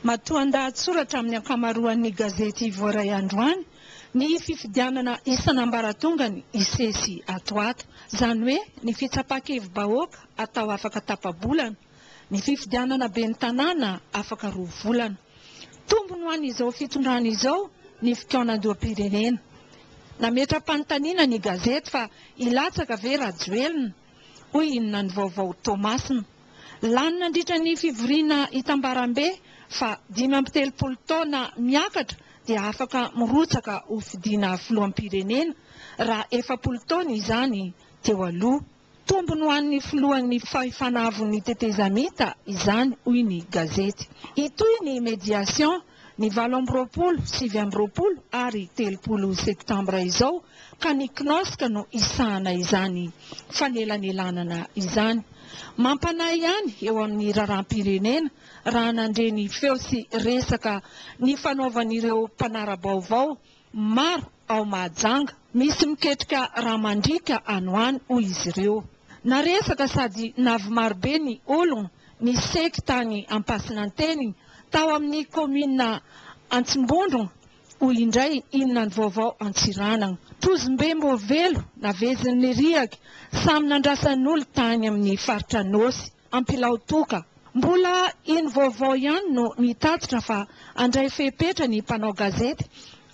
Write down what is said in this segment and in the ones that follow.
Matoan-dahatsoratra amin'ny ankamaroan'ny gazety voaray androany ny fifidianana isan'ambaratongany hisesy ato ato. Izany hoe ny fitsapan-kevi-bahoaka atao afaka tapa-bolana, ny fifidianana ben'ny tanàna afaka roa volana. Tombony ho an'izao fitondrana izao ny fikaonandoham-pirenena. Nametra-panontaniana ny gazety fa hilatsaka ve Rajoelina? Hoy inona ny vaovao Toamasina. Lany nandritra ny fivoriana itambarambe fa 35 taona miakatra dia afaka mirotsaka ho fidiana filoham-pirenena raha 40 taona izany teo aloha. Tombony ho an'ny filohan'ny Fahefana Avon'ny Tetezamita izany, hoy ny gazety. Hitohy ny médiation ny 28, 29 ary 30 septambra izao ka ny Cnosc no hisahana izany fanelanelanana izany. Mampanahy ihany eo amin'ny raharaham-pirenena raha nandre ny feo sy resaka nifanaovan'ireo mpanara-baovao maro ao Mahajanga. Misy miketrika rà mandriaka any ho any, hoy izy ireo. Naresaka sady navy marobe ny ologno niseky tagny Ampasinantenigny tao amin'ny kaominina Antsimbondrogno, hoy indray inona ny vaovao Antsiranana. Trozombe mbô velo navezin'ny riaky samy nandrasan'olo tagny amin'ny faritra Anôsy. Ampilaotoka. Mbola iny vaovao ihany no mitatitra fa handray fepetra ny mpanao gazety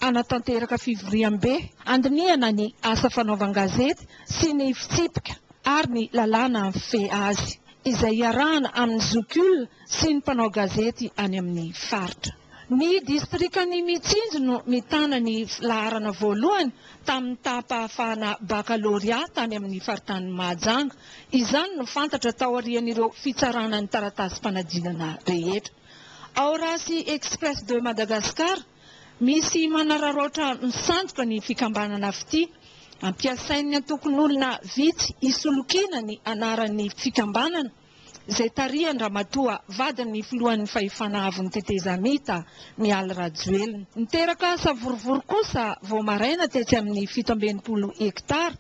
hanatanteraka fivoriambe handinihana ny asa fanaovan-gazety sy ny fitsipika ary ny lalàna mifehy azy, izay iarahana amin'ny zokiolona sy ny mpanao gazety any amin'ny faritra. Ny distrikan'i Mitsinjo no mitana ny laharana voalohany tamin'ny taham-pahafahana bakalorea tany amin'ny faritanin'i Mahajanga. Izany no fantatra taorian'ireo fitsarana ny taratasim-panadinana rehetra. Ao Rasy Express de Madagascar, misy manararaotra misandoka ny fikambanana Fitia. Ampiasain'ny antokon'olona vitsy hisolokiana ny anaran'ny fikambanana. izay tarihan-dRamatoa vadin'ny filohan'ny Fahefana Avon'ny Tetezamita, Mialy Rajoelina. Niteraka savorovoro kosa vao maraina tetsy amin'ny 67 hektara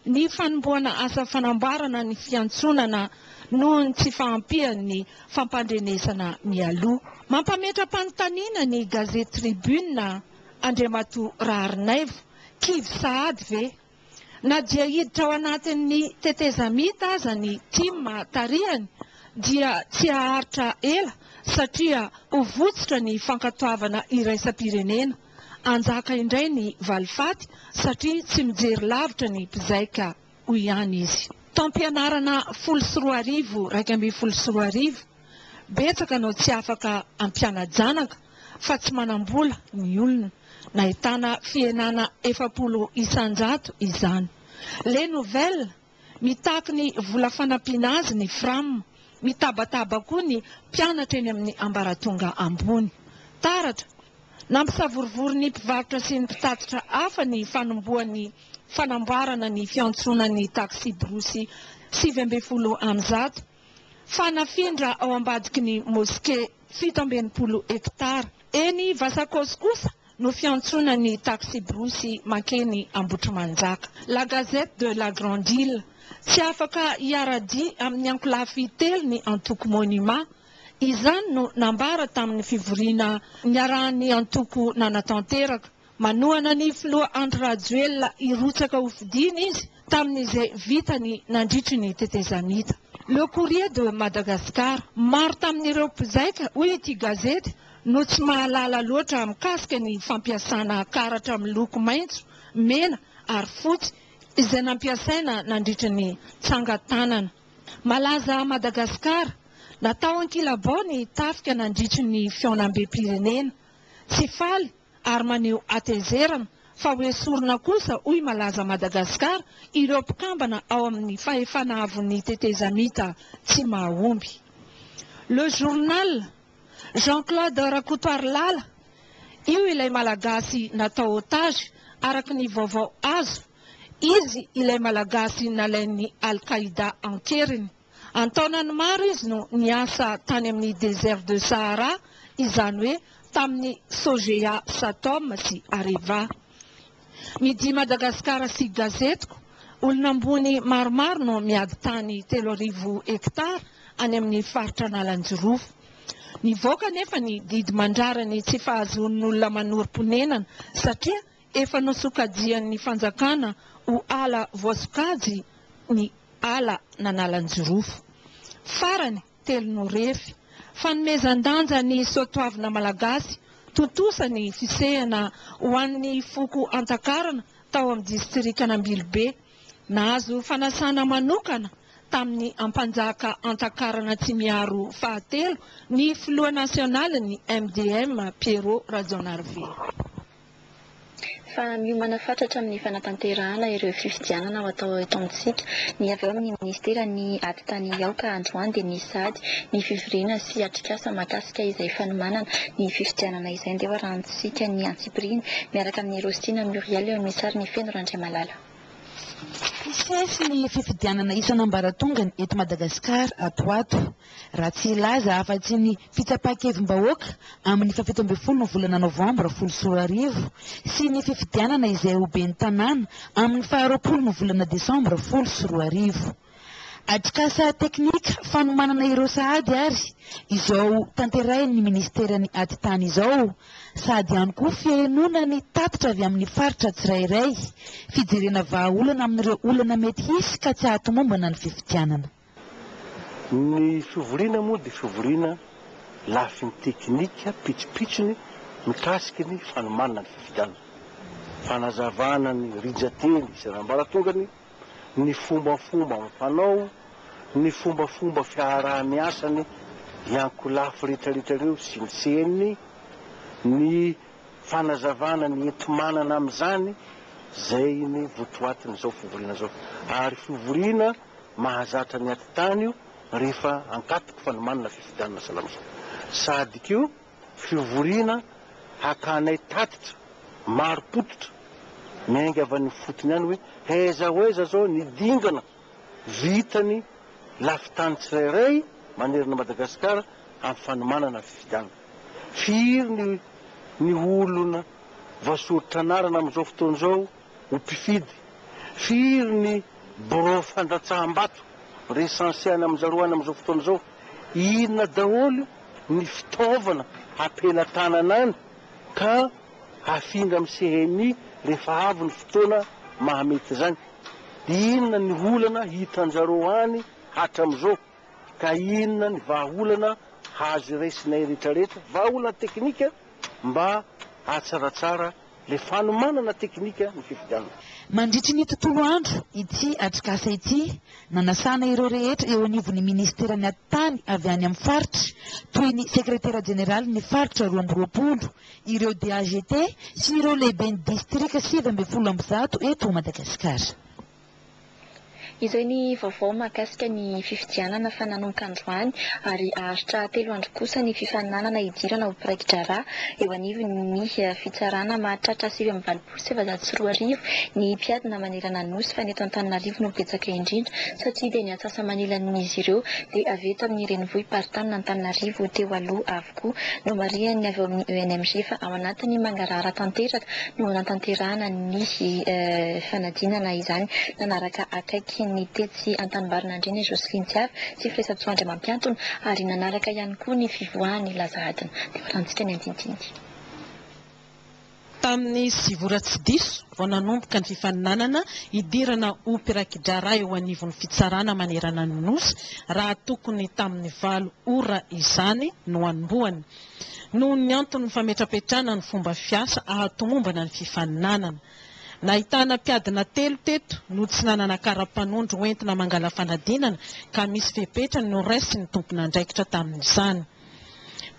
ny fanombohana asa fanamboarana ny fiantsonana noho ny tsy fahampian'ny fampandrenesana mialoha. Mampametra-panontaniana ny gazety Tribune Andriamatoa Raharinaivo, kivy sahady ve? Na dia hiditra ao anatin'ny tetezamita aza ny tim tarihany dia tsy haharitra ela satria ho votsotra ny fankatoavana iraisam-pirenena. Hanjaka indray ny valifaty satria tsy mijery lavitra ny mpizaika, hoy ihany izy. Taom-pianarana 2010 2011, betsaka no tsy afaka hampiana-janaka fa tsy manam-bola ny olona. Nahitana fihenana 40% izany. Les Nouvelles, Mitaky ny vola fanampiana azy ny Fram. Mitabataba koa ny mpianatra eny amin'ny ambaratonga ambony. Taratra, Nampisavorovoro ny mpivarotra sy ny mpitatitra hafa ny fanombohan'ny fanamboarana ny fiantsonan'ny taksiborosy 119 fa nafindra ao ambadiky ny moske 67 hektara. Eny Vasakos kosa no fiantsoana ny taksiborosy mankeny Ambohitrimanjaka. La Gazette de la Grande Ile, Tsy afaka hiara-dia amin'ny ankolafy telo ny antoko Monima. Izany no nambara tamin'ny fivoriana niarahan'ny antoko nanatanteraka. Manohana ny filoha Andry Rajoelina hirotsaka ho fidiana izy tamin'izay vitany nandritry ny tetezamita. Le Courrier de Madagascar, Maro tamin'ireo mpizaika, hoy ity gazety, no tsy mahalala loatra mikasika ny fampiasana karatra miloko maitso, mena ary fotsy izay nampiasaina nandritry ny tsangan-tanana. Malaza Madagascar, Natao ankilabao ny tafika nandritry ny fihaonambem-pirenena. Tsy faly ary maneho hatezerana fa ho esorina kosa hoy Malaza Madagascar ireo mpikambana ao amin'ny fahefana avon'ny tetezamita tsy mahomby. Le Journal, Jean Claude Rakotoarilala, io ilay Malagasy natao otage araka ny vaovao azo, izy ilay Malagasy nalain'ny Al Qaida an-keriny. An-taonany maro izy no niasa tany amin'ny Désert de Sahara, izany hoe tamin'ny Sogea Satom sy Areva. Midi Madagascar sy Gazetiko, olona ambony maromaro no miady tany 3000 hektara any amin'ny faritra Analanjirofo. Nivoaka anefa ny didy mandrara ny tsy fahazoan'olona manorim-ponenana satria efa nosokajian'ny fanjakana ho ala voasokajy ny ala n'Analanjirofo. Farany, telo no refy. Fanomezan-danja ny soatoavina malagasy, tontosa ny fisehana ho an'ny foko Antakarana tao amin'ny distrikan'Ambilobe. Nahazo fanasana manokana tamin'ny Ampanjaka Antakarana Tsimiaro fahatelo ny filoha nasionalin'ny MDM Pierrot Rajaonarivelo. Fa miomana fatratra amin'ny fanatanterahana ireo fifidianana ho atao eto amintsika ny avy ao amin'ny ministeran'ny Atitany aoka androany dia nisy sahady ny fivoriana sy atrikasa mahakasika izay fanomanana ny fifidianana izay. Ndeha ho arahantsika ny antsipiriany miaraka amin'ny Rostina Muriel eo amin'ny sary ny Feno Randriamalala. Hisesy ny fifidianana isan'ambaratongany eto Madagasikara ato ho ato, raha tsy hilaza afa-tsy ny fitsapan-kevim-bahoaka amin'ny faha-17 ny volana novambra 2010 sy ny fifidianana izay ho ben'ny tanàna amin'ny faha-20 ny volana desambra 2010. Atrikasa teknika fanomanana ireo sahady ary izao tanterahin'ny minisiteran'ny Atitany izao, sady ihany koa fihainoana ny tatitra avy amin'ny faritra tsirairay, fijerena vahaolana amin'ireo olana mety hisy ka tsy hahatomombana ny fifidianana. Ny fivoriana moa dia fivoriana lafiny teknika pitsopitsony mikasika ny fanomanana ny fifidianana, fanazavana ny rijan-teny isan'ambaratongany, ny fombafomba mifanao, ny fombafomba fiaraha-miasany ankolafy rehetrarehetra ireo sy ny CNI, ny fanazavana ny enti-manana amin'izany, izay ny votoatin'izao fivoriana izao. Ary fivoriana mahazatra ny atitany io rehefa ankatoky fanomanana fifidianana salama izao. Sady koa fivoriana hakanay tatitra marim-pototra miainga avy any ifotony any hoe aiza ho aiza izao ny dingana vitany lafin-tany tsirairay manerana Madagasikara amin'ny fanomanana ny fifidianana. Firy ny ny olona voasoritra anarana amin'izao fotoana izao ho mpifidy? Firy ny birao fandatsaham-bato recensé any amin'zareo any amin'izao fotoana izao? Inona daholo ny fitaovana hampelan-tanana any ka hafindra amin'ny CNI rehefa avy ny fotoana mahamety izany? Inona ny olana hitan-jareo any hatram'izao ka inona ny vahaolana azo raisinay rehetrarehetra, vahaolana teknika mba hahatsaratsara le fanomanana teknika ny fifidianana. Mandritry ny tontolo andro ity atrikasa ity, nanasana ireo rehetra eo anivon'ny ministeran'ny Atitany avy any amin'ny faritra, toy ny sekretera jeneralin'ny faritra 22, ireo DAGT sy ireo lehiben'ny distrika 119 eto Madagasikara. Izay ny vaovao mahakasika ny fifidianana fa nanomboka androany ary haharitra 3 andro kosa ny fifaninanana hidirana ho mpiraiki-draharaha eo anivon'ny fitsarana. Mahatratra 289 ny mpiadina manerana ny Nosy fa ny eto Antananarivo no betsaka indrindra satria dia ny antsasa-manilan'izy ireo dia avy eto amin'ny renivohi-paritanin'Antananarivo teo aloha avokoa. Nomarihan'ny avy ao amin'ny ENMG fa ao anatin'ny mangarahara tanteraka no hanatanterahana ny fanadinana izany. Nanaraka akaiky ny tetsy Antanimbarinandriana i Jocelyne Tsiava sy Firesatsoa Andriamampiantona ary nanaraka ihany koa ny fivoahan'ny laza adina. Dia horahantsika ny andinindiny. Tamin'ny 9 ora tsy diso vao nanomboka ny fifaninanana hidirana ho mpiraiki-draharaha eo anivon'ny fitsarana manerana ny Nosy raha tokony tamin'ny 8 ora izany no hanombohany. Noho ny anton'ny fametrapetrahana ny fomba fiasa ahatomombana ny fifaninanana. Nahitana mpiadina 3 teto no tsy nanana kara-panondro hoentina mangala fanadinana ka misy fepetra noraisin'ny tompon'andraikitra tamin'izany.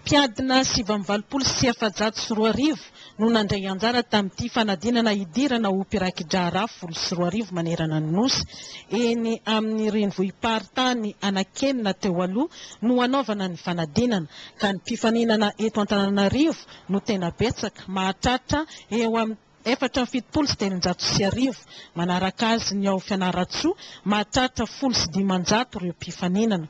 Mpiadina 289 no nandray anjara tamin'ity fanadinana hidirana ho mpiraiki-draharaha 2010 manerana ny Nosy. Eny amin'ny renivohi-paritany anankenina teo aloha no hanaovana ny fanadinana ka ny mpifaninana eto Antananarivo no tena betsaka mahatratra eo amin'ny 374 manaraka azy ny ao Fianarantsoa mahatratra 510 ireo mpifaninana.